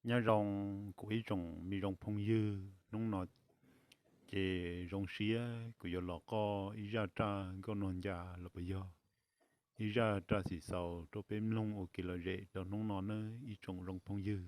Nyob zoo kuv ib tsoom me zoo phooj ywg, hnub no ces zoo siab kuv yuav los qoj ib zaj raj nkauj nuag ncas los puas yog ib zaj raj xim xaus rau peb mloog ua kev lom zem rau hnub no nawb ib tsoom zoo phooj ywg.